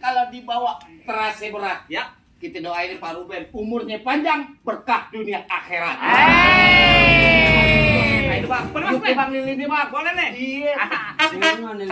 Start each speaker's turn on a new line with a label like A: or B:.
A: kalau dibawa terasa berat.
B: Ya.
A: Kita doain Pak Ruben umurnya panjang, berkah dunia akhirat.
B: Nah, itu Bang. Boleh Mas,
A: Yuk, Bang Lili nih, Bang.
B: Boleh nih.
A: Iya.
C: Ini mah nih.